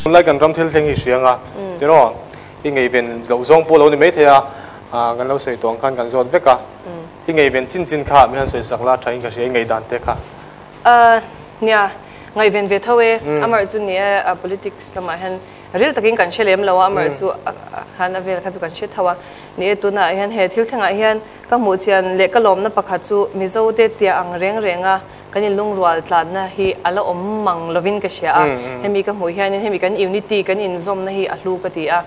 Tunlai kan ram thil thleng hi hria anga tiraw i ngeiven loh zawng pawh lo ni maithei a, kan lo sawi tawh ang khan kan zawt vek a, i ngeiven chin chin kha mi han sawi sak la tha in ka hria i ngeidan te kha. Nia, ngaihven ve tho e, amaherawh chu ni e politics lamah hian ril takin kan hre lem lo a, amaherawh chu han a vel kha chu kan hre tho a, ni e tunah hian he thil thlengah hian ka hmuh chian leh ka lawmna pakhat chu Mizo te tia ang reng reng a kan inlungrual tlanna hi a la awm mang lovin ka hria a, hemi ka hmuh hianin hemi kan unity kan inzawmna hi a hlu ka ti a,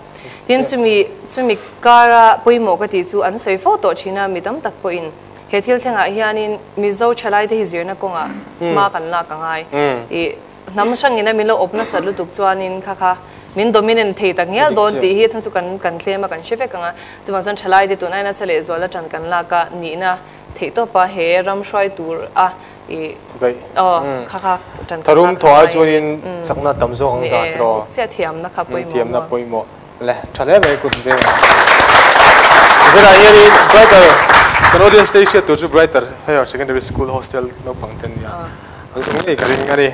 tin chumi chumi kara pawimawh ka tih chu an sawi fo tawh thin a, mi tam tak pawhin he thil thlengah hianin Mizo thalaite hi zirna kawngah hma kan lak a ngai. Ih hnam hrangin a min lo awp nasat lutuk chuanin kha kha min dominant thei tak ngial dawn tih hi chhan chu kan kan tlem a kan hre vek ang a, chuvang chuan thalaite tun aia nasa lehzual atang kan lak a nihna theih tawp a he ram hruai tur a i aw kha kha tan kan Tharum thaw ai chuanin chakna tam zawk ang ta tiraw? Chiah thiamna kha pawimawh Thiamna pawimawh le tha hle mai kut veng ah. Zirah hianin Brighter kan audience te hi hriat tur chu Brighter Higher Secondary School hostel naupang te an nia an zawng ngei ka ring a ni.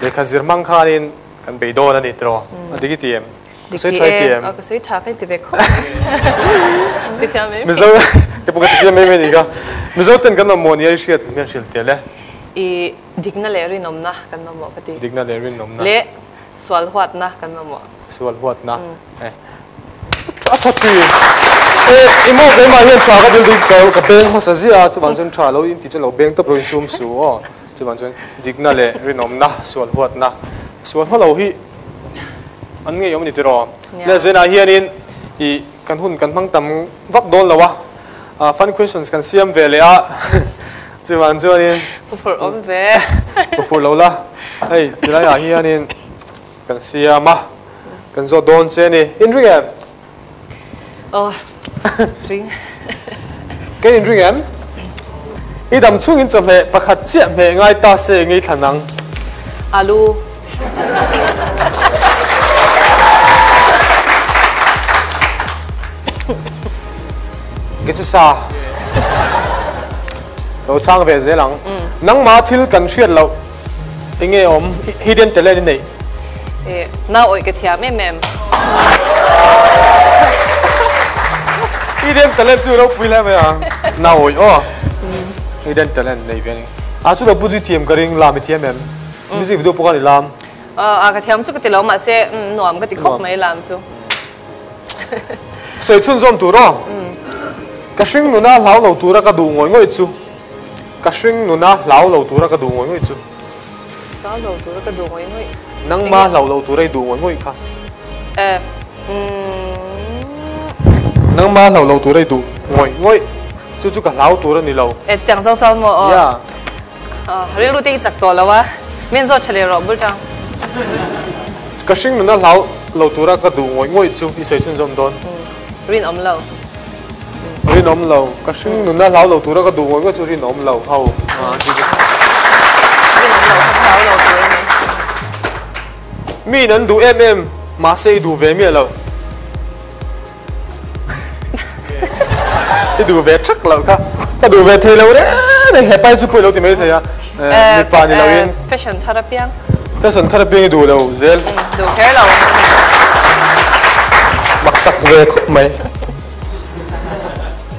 Lehkha zir hmang khanin kan bei dawn a ni tiraw? A dik i ti em? Ka sawi tha i ti em? Ka sawi tha ka inti ve khawp mai. Ti fiam em? Mizo ke pawh ka ti fiam em em a ni ka. Mizo ten kan mamawh nia i hriat mian hrilh tel e. I dikna leh rinawmna kan mamawh ka ti. Dikna leh rinawmna. Leh sual huatna kan mamawh. Sual huatna. A tha thin. E i maw keimah hian tha ka dil duh ka beng hmasa ziah a chuvang chuan tha lo in ti chuan lo beng tawp lo in sum su aw. Chuvang chuan dikna leh rinawmna, sual huatna, sual hawlo hi an ngeiawm a ni tiraw? Le zenah hianin ih kan hun kan hmang tam vak dawn lo a, fun questions kan siam ve leh a, chuvang chuanin Huphurh awm ve. Huphurh lo la, hei tilaiah hianin kan siam a, kan zawt dawn che a ni. In ring em? Aw, ring. Kan in ring em? I dam chhungin chawhmeh pakhat chiah hmeh ngai ta se ngei thlan ang. Alu. Ke chu sa. Lo chhang ve zel ang. Nangmah thil kan hriat loh Enge awm hidden talent i neih? Eh, nau awih ka thiam em em. Hidden talent chu ropui hle mai a. Nau awih aw. Hidden talent nei ve a ni. A chu lo pu chu i thiam ka ring, lam i thiam em? Music video pawh khan i lam. A ka thiam chu ka ti lo mahse nuam ka ti khawp mai lam chu. Sawi chhunzawm tur aw. Ka hring nuna hlau lo tura ka duh ngawih ngawih chu. Ka hring nuna hlau lo tura ka duh ngawih ngawih chu. Hlau lo tura ka duh ngawih ngawih. Nangma hlau lo tura i duh ngawih ngawih kha. Eh, umm. Nangma hlau lo tura i duh ngawih ngawih chu chu ka hlau tur a ni lo. Eh, chutiang zawng chuan maw aw. Yeah. Aw, rilru te hi chak tawh lo a. Min zawt tha leh rawh bul tang. Ka hring nuna hlau lo tura ka duh ngawih ngawih chu i sawi chhunzawm dawn. Rinawm lo. Rinawm lo. Ka hring nuna hlau lo tura ka duh ngawih ngawih chu rinawm lo ho. Rinawm lo kha hlau lo tur a ni. Miin an duh em em mahse i duh ve miah lo. I duh ve thak loh kha. Ka duh ve thei lo reng reng he pai chu pawh i lo ti mai thei a. Mipa ni loin. Fashion thar apiang. Fashion thar apiang i duh lo zel. Duh kher lo. Maksak ve khawp mai.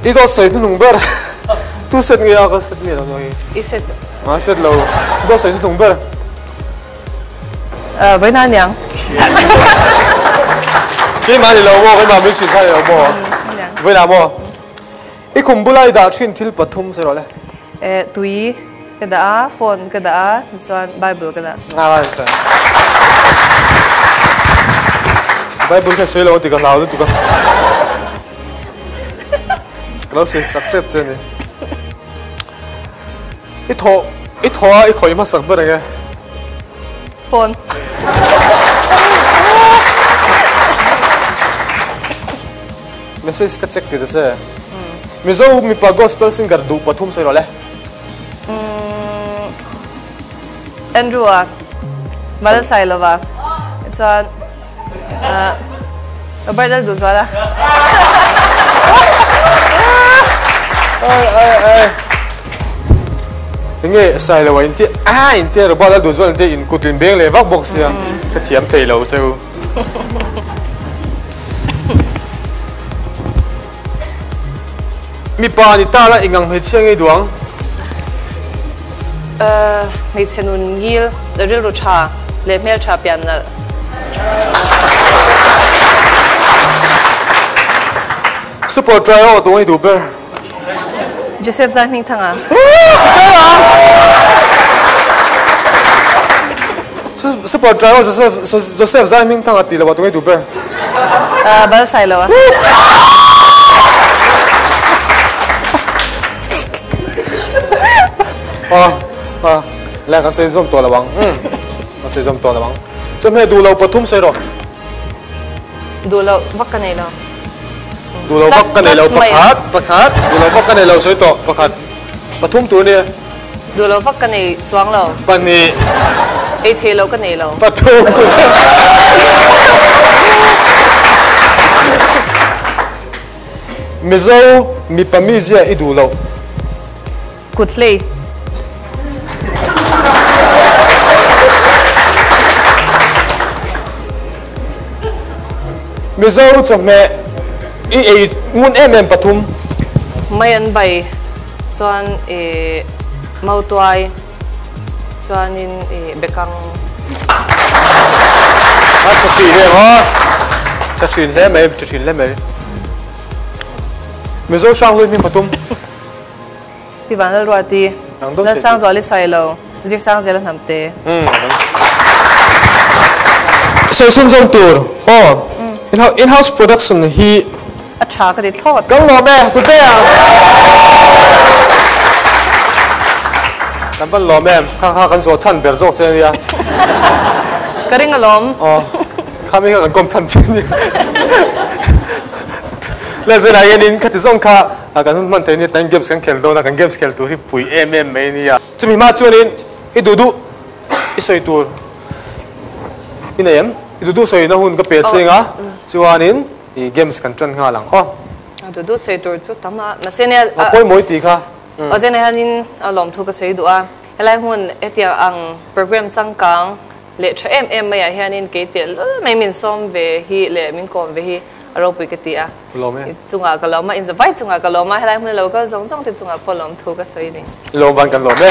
I dawt sawi hnuhnung ber. Tu set nge a ka set miah lo hi. I set. A set lo. Dawt sawi hnuhnung ber. Vawiin aniang. Keimah ni lo maw? Keimah min hrilh kha ni lo maw? Vawiin ah maw? I khum bula i dah thin thil pathum sawi rawh le. Tui ka dah a, phone ka dah a, tichuan Bible ka dah. Bible kha sawi lo ang tih ka hlau lutuk a. Ka lo sawi sak tep che a ni. I thaw i thaw a i khawih hmasak ber eng e? Phone. Message ka check ti ta che. Mizo mipa gospel singer duh pathum sawi rawh le. Andrew a, Malsailova, chuan Robert Lalduhzuala. Ai ai ai. Enge Sailoa in tia a in tia Robert Lalduhzuala in tia in kut in beng leh vak bawk sia. Ka thiam thei lo cheu. Mipa ni ta la engang hmeichhia ngei duh ang? Hmeichhe nun ngil, rilru tha leh hmel tha pian nalh. Super trio tu ngei duh ber? Joseph Zaihmingthanga. Super trio Joseph Joseph Zaihmingthanga tih loh ah tu ngei duh ber? Bal sai lo a. Le kan sawi zawm tawh lo ang. Kan sawi zawm tawh lo ang. Chawhmeh duh lo pathum sawi rawh. Duh lo vak ka nei lo. Duh lo vak ka nei lo pakhat pakhat duh lo vak ka nei lo sawi tawh pakhat pathum tur nia. Duh lo vak ka nei chuang lo. Pahnih. Ei thei lo ka nei lo. Pathum. Mizo mipa mizia i duh loh. Kut hlei. Mizo chawhmeh i ei ngun em em pathum. Mai an bai chuan i mautuai chuanin i bekang. A tha thin em a, tha thin hle mai, tha thin hle mai. Mizo hranghlui hming pathum. Pi Vanlalruati, Lalsangzuali Sailo, Zirsangzela Hnamte. Sawi chhun zawm tur aw. In house production hi. A tha ka ti thlawt. Kan lawm e, ku te ang. Kan van lawm em, kha kha kan zawh chhan ber zawk che ania. Ka ring alawm. Aw, kha mi kha kan kawm chhan che ania. Lehzela hianin khati zawng kha Kan hun hman thei nia tan games kan khel dawn a, kan games khel tur hi pui em em mai nia. Chumi hma chuanin i duh duh i sawi tur i nei em? I duh duh sawina hun ka pe cheng a, chuanin i games kan tan nghal ang aw. A duh duh sawi tur chu tam a, mahse nia. A pawimawh i tih kha. Aw zena hianin a lawmthu ka sawi duh a, helai hmun hetiang ang program changkang leh tha em em maiah hianin kei tehlul mai min sawm ve hi leh min kawm ve hi a ropui ka ti a. Lawm e. Chungah ka lawm a, inzavai chungah ka lawm a, helai hmun a lo kal zawng zawng te chungah pawh lawmthu ka sawi a ni. Lawm van kan lawm e.